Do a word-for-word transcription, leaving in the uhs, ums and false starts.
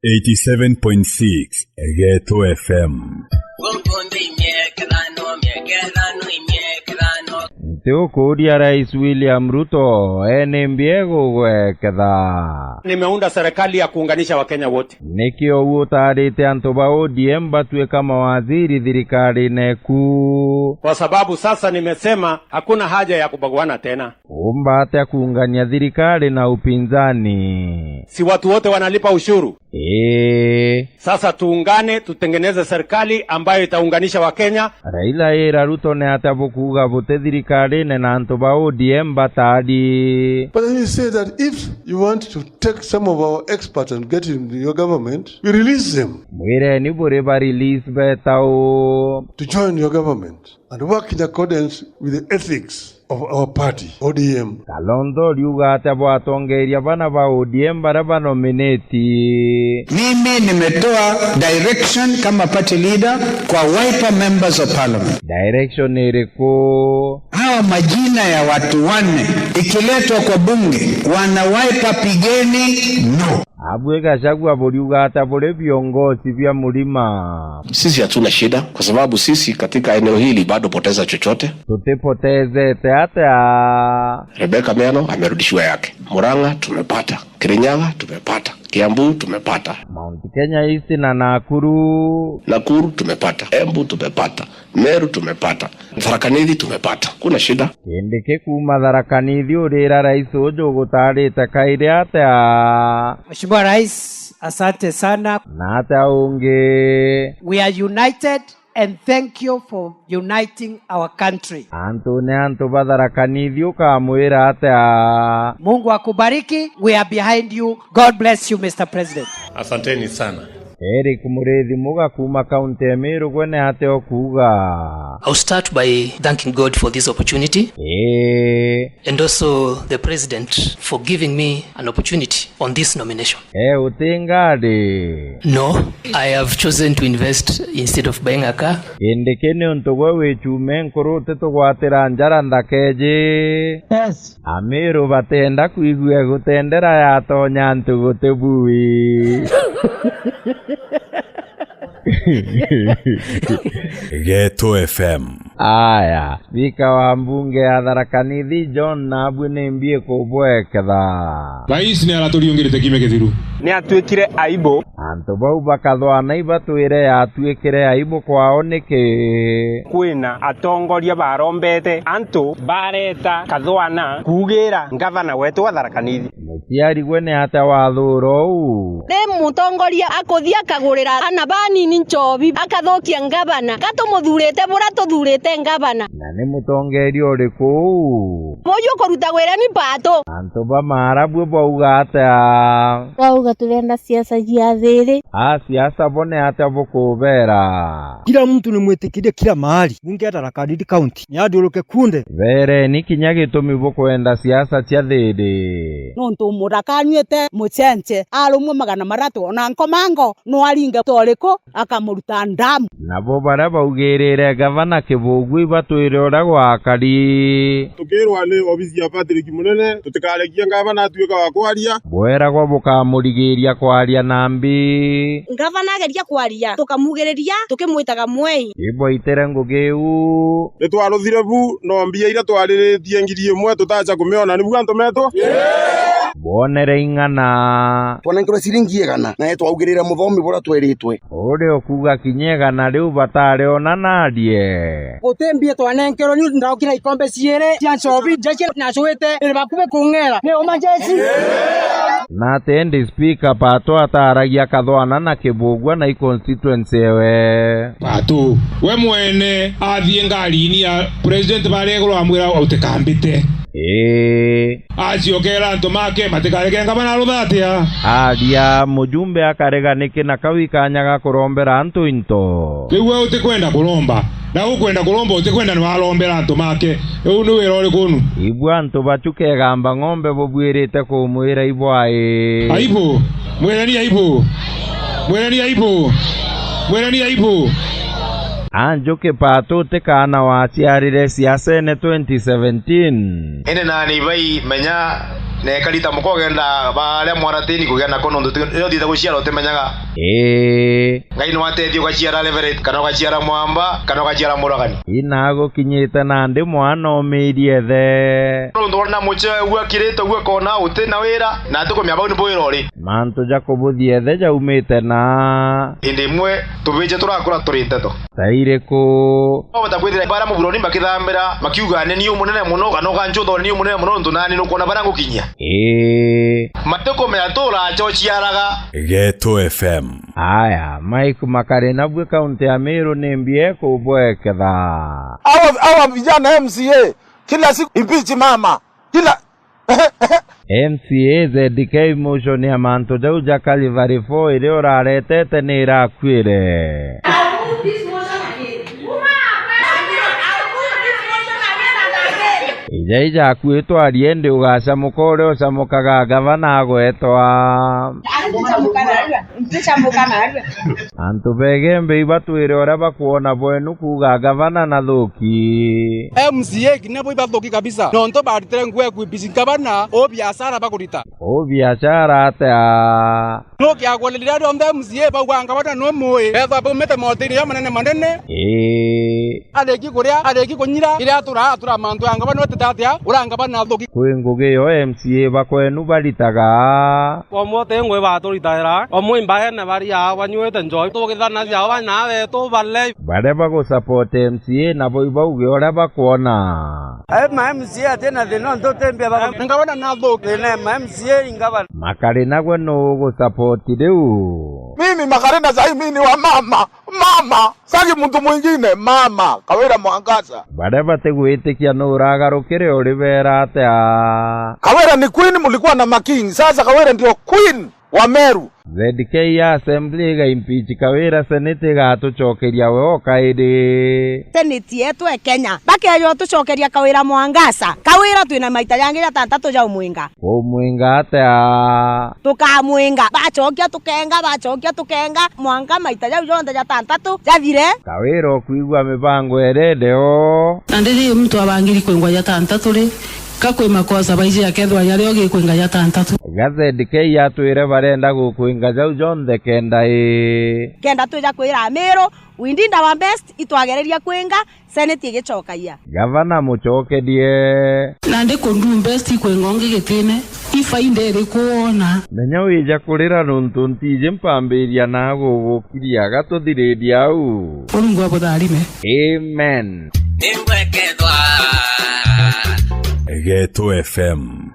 Eighty-seven point six Geto F M. Nti ukuuria Rais William Ruto, ee nimbi egugweketha? Nimeunda serikali ya kuunganisha Wakenya wote. Nikio uu utaarite antu ba O D M batuika mawaziri thirikarine eku? Kwa sababu sasa nimesema hakuna haja ya kubaguana tena. Uumba atia kuungania thirikari na upinzani? Si watu wote wanalipa ushuru? Ii. Sasa tuungane, tutengeneze serikali ambayo itaunganisha Wakenya. Raila eera Ruto ni atia bukuuga buti thirikarine na antu ba O D M bataari? But then he said that if you want to take some of our experts and get in your government, we release them. Mwireni buri ba release beeta u? To join your government and work in accordance with the ethics of our party, O D M. Kalonzo riuga atia bwatongeeria bana ba O D M baria banomineti? Mimi nimetoa direction kama party leader kwa Wiper members of parliament. Direction iriku? Hawa majina ya watu wanne ikiletwa kwa bunge, wana Wiper pigeni no. Abui Gachagua buriuga atia buri viongozi bia murima? Sisi hatuna shida, kwa sababu sisi katika eneo hili bado poteza chochote. Tutipotezete atia? Rebecca Miano amerudishiwa yake. Murang'a tumepata. Kirinyaga tumepata. Kiambu tumepata. Mount Kenya East na Nakuru. Nakuru tumepata. Embu tumepata. Meru tumepata. Tharaka Nithi tumepata. Kuna shida. Kindiki kuuma Tharaka Nithi uriira rais uju ugutaarite kairi atia? Mheshimiwa Rais, asante sana. Na atia ungi? We are united and thank you for uniting our country. Antu ni antu ba Tharaka Nithi ukamwira atia? Mungu akubariki. We are behind you. God bless you, Mister President. Asanteni sana. Eric Muriithi Muga kuuma kaunti ya Meru, gwe ni atia ukuuga? I'll start by thanking God for this opportunity. Ii. And also the president for giving me an opportunity on this nomination. Ee, uti ngari? No, I have chosen to invest instead of buying a car. Indiki ni untu gwe wicume nkuru utitugwatira njara nthaka iji. Yes. Amiru batienda kwigua gutendera yatonya antu guti bui. Geto F M. Aya, spika wa mbunge ya Tharaka Nithi John Nabwi ni mbi ikubweketha? Rais ni araturiungirite kiumia kithiru. Ni atuikire aibu. Antu bau bakathwana ibatwire yatuikire aibu kwao niki? Kwina atongoria barombete antu bareta kathwana kuugira ngavana wetu wa Tharaka Nithi. Muciari gwe ni atia wathuura uu? Ni mutongoria akuthi akagurira ana banini nchobi, akathukia ngavana. Ka tumuthurite buria tuthurite ngavana? Na ni mutongeeria uriku uu? Uju ukurutagwa iria ni Pato. Antu ba Maara bwe bauga atia? Bauga turenda siasa cia thiiri. A siasa bo ni atia bukubeera? Kila mtu ni mwitikirie kila mahali. Bunge ya Tharaka Nithi County ni athiuruke kunde. Beereni kinya gitumi bukwenda siasa cia thiiri. Nontu muthaka anyuite mucenche, arumwe magana mathatu, ona nkomango no aringe toriku, akamuruta ndamu. Nabo baria baugirire gavana Kibugu ibatwire uria gwakari. Tukirwa ni obisi ya Patrick Munene, tutikarekia ngavana atuika wa kwaria. Bweragwa bukamurigiria kwaria na mbi. Ngavana ageria kwaria, tukamugiriria, tukimwitaga mwei. Ibwaitire ngugi iu. Ni twaruthire bu, no mbia iria twariritie ngiri imwe tutacha kumiona, nibu antu metu? Bwonere ing'ana. Twanenkerwe ciringi igana, nae twaugirire muthomi buria tweritwe. Uri ukuuga kinya igana riu batariona narie? Guti mbia twanenkerwe, niu ndaukira ikombe ciiri cia nchobi, njeche na cwite, iri bakubi kung'era. Ni uma njechi? Na ati indi spika Pato ataragia kathwana na Kibugua na i constituency ewe? Pato, we mwene athie ngarini ya president baria iguru amwira utikambite. Ii. Aciokera antu make, matikareke ngavana arutha atia? Aria, mujumbe akarega niki na kau ikanya ga kurombera antu into? Riu we utikwenda kuromba, na ukwenda kuromba, utikwenda ni warombera antu make. Riu ni wira uriku nu? Ibua antu bacu kegamba ng'ombe bubwirite kumwira ibwai. Aibu! Mwireni aibu! Mwireni aibu! Mwireni aibu! Anjuki Pato uti kaana waciarire siasene twenty seventeen. Indi nani ibai menya Na ekari ta muka ugenda baria mwaratini kugia nako nontu ti, riria uthiite guciara utimenyaga. Ii. Ngai ni wateethia ugaciara Reverend, kana ugaciara mwamba, kana ugaciara muragani. Inagukinyite nandi mwana umiirie ithe. Nontu wona muceu akirite uguo akona uti na wira, na atikumenya bau ni bwira uri. Mantu ja kubuthia ithe jaumite na. Hindi imwe tubiji turakura turi nteto. Ta iriku? Wabota kwithira baria muburoni bakithambira, bakiuga, "Ni ni umunene muno," kana ukanjutha, "Ni ni umunene muno, nontu nani nukwona baria ngukinyia." Ii. Matikumenya tu uracochiaraga. Geto F M. Aya, Mike Makare nabwe kaunti ya Meru ni mbie kubweketha. Hawa, hawa vijana M C A, kila siku impeach mama. Kila M C A Z K motion ya mantu jau ja Calvary four iria uraretete ni irakuire. I'll move this motion again. Ija ijaku itwarie ndi ugacamuka uria ucamukaga gavana agwetwa. Nticamuka narua, nticamuka narua. Antu begembe ibatwire uria bakwona bwenu kuuga gavana na thuki. M C A kinya bo ibathuki kabisa. Nontu baritire nguo ya kuibici gavana, o biashara bakurita. O biashara atia? Nukiagwa riria rionthe M C A bauga gavana no mui. Ethwa baumite maotini ja manene manene. Ii. Ariki kuria, ariki kunyira, iria atura, atura mantu ya gavana utite atia, ura gavana thuki. Kwi ngugi yo M C A bakwenu baritaga. Omwe uti ngui baturitaira, omwe imbaene baria banyuite njoi, tugithanagia aba na betu bale. Baria bagusupport M C A nabo ibauge uria bakwona. Ai ma M C A atina thina, nontu utimbia bako. Ngavana na thuki. Thina ma M C A ingavana. Makari nagwe nu ugusupport riu? Mimi Makari na sai mimi ni wa mama. Mama, sagi muntu mwingine, mama, Kawira Mwangaza. Baria batigwitikia nu uragarukire uribeera atia? Kawira ni queen, mulikuwa na making. Sasa Kawira ndio queen wa Meru. Z K ya Assembly igaimpeach Kawira, Senate igatucokeria we o kairi. Senate yetu e Kenya. Bakeja utucokeria Kawira Mwangaza. Kawira twina maita jangi jatantatu ja umwinga. Umwinga atia? Tukamwinga. Bacokia tukenga, bacokia tukenga. Mwanka maita jau jonthe jatantatu jathire. Kawira ukwigua mibango iria iri o. Na ndiri muntu abangiri kwingwa jatantatu ri, ka kwi makosa baiji akethwa jario gikwinga jatantatu. Ga Z K atwire barenda gukwinga jau jonthe kenda i. Kenda twija kwira Amiru, we did our best, itwagereria kwinga, Senate igicokagia. Gavana mucokerie. Nandi ku do best ikwinga ungi gitine, ifaida iriku wona? Menya wija kurira nontu ntiji mpambiria na gugukiria, gatuthiriria au. Murungu abutharime. Amen. Ningwekethwa. Geto F M.